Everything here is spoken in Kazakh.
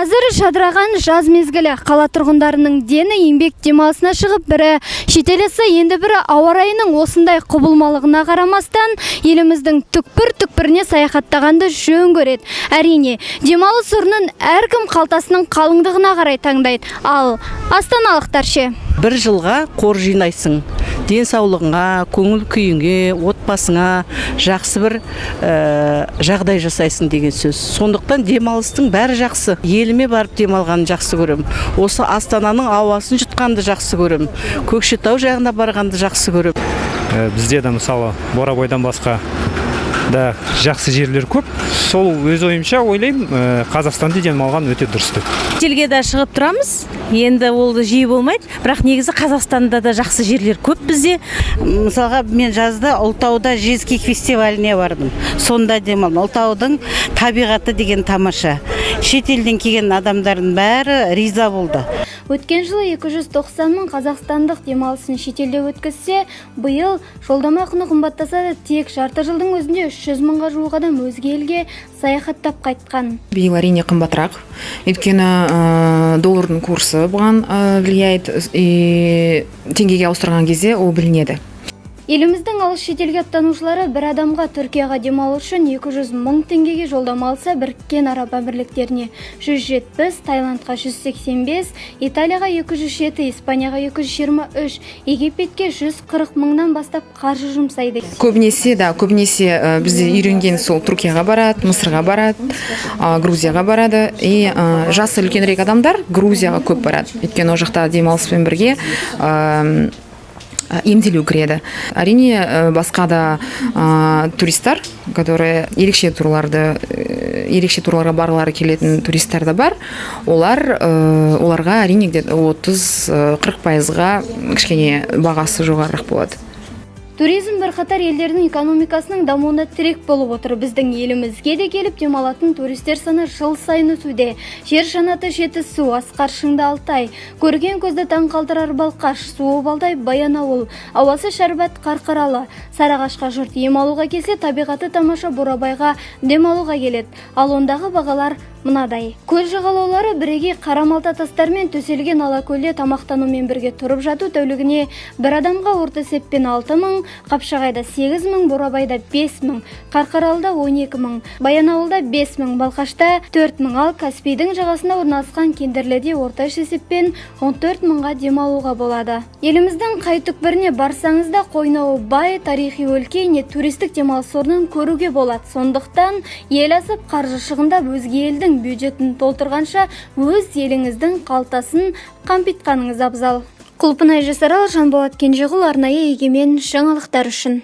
Қазір жадыраған жаз мезгілі. Қала тұрғындарының дені еңбек демалысына шығып, бірі шетел асса, енді бірі ауа райының осындай құбылмалығына қарамастан еліміздің түкпір-түкпіріне саяхаттағанды жөн көреді. Әрине, демалыс орнын әркім қалтасының қалыңдығына қарай таңдайды. Ал астаналықтар ше? Бір жылға қор жинайсың, денсаулығыңа, көңіл күйіңе, отбасыңа жақсы бір жағдай жасайсың деген сөз. Сондықтан демалыстың бәрі жақсы. Еліме барып демалғанды жақсы көремін, осы Астананың ауасын жұтқанды жақсы көремін, Көкшетау жағына барғанды жақсы көремін. Бізде де, мысалы, Бурабайдан басқа да жақсы жерлер көп. Сол өз ойымша ойлаймын, Қазақстанда демалған өте дұрыс деп. Шетелге де шығып тұрамыз енді, ол жиі болмайды, бірақ негізі Қазақстанда да жақсы жерлер көп бізде. Мысалға, мен жазда Ұлытауда Жезкиік фестиваліне бардым, сонда демалдым. Ұлытаудың табиғаты деген тамаша, шетелден келген адамдардың бәрі риза болды. Өткен жылы 290 мың қазақстандық демалысын шетелде өткізсе, биыл жолдама құны қымбаттаса да, тек жарты жылдың өзінде 300 мыңға жуық адам өзге елге саяхаттап қайтқан. Биыл, әрине, қымбатырақ, өйткені доллардың курсы бұған влияет, и теңгеге ауыстырған кезде ол білінеді. Еліміздің алыс шетелге аттанушылары бір адамға Түркияға демалу үшін 200 мың теңгеге жолдама алса, Біріккен Араб Әмірліктеріне 170, Таиландқа 185, Италияға 207, Испанияға 223, Египетке 140 мыңнан бастап қаржы жұмсайды. Көбінесе, да, көбінесе бізде үйренген сол Түркияға барады, Мысырға барады, Грузияға барады. И жасы үлкенірек адамдар Грузияға көп барады, өйткені ол жақта демалыспен бірге емделу кіреді. Әрине, басқа да туристар, которые ерекше турларға барғылары келетін туристар да бар. Оларға, әрине, где-то 30-40%-ға кішкене бағасы жоғарырақ болады. Туризм бірқатар елдердің экономикасының дамуына тірек болып отыр. Біздің елімізге де келіп демалатын туристер саны жыл сайын өсуде. Жер жаннаты Жетісу, асқар шыңды Алтай, көрген көзді таң қалдырар Балқаш, суы балдай Баянауыл, ауасы шәрбат Қарқаралы. Сарыағашқа жұрт ем алуға келсе, табиғаты тамаша Бурабайға демалуға келеді. Ал ондағы бағалар мынадай. Көл жағалаулары бірегей қара малта тастармен төселген Алакөлде тамақтанумен бірге тұрып жату тәулігіне бір адамға орта есеппен 6 мың, Қапшағайда 8 мың, Бурабайда 5 мың, Қарқаралыда 12 мың, Баянауылда 5 мың, Балқашта 4 мың, ал Каспийдің жағасында орналасқан Кендірліде орташа есеппен 14 мыңға демалуға болады. Еліміздің қай түкпіріне барсаңыз да, қойнауы бай тарихи өлке не туристік демалыс орнын көруге болады. Сондықтан ел асып, қаржы шығындап, өзге елдің бюджетін толтырғанша, өз еліңіздің қалтасын қампитқаныңыз абзал. Құлпынай Жасарал, Жанболат Кенжеғұл, арнайы «Егемен» жаңалықтар үшін.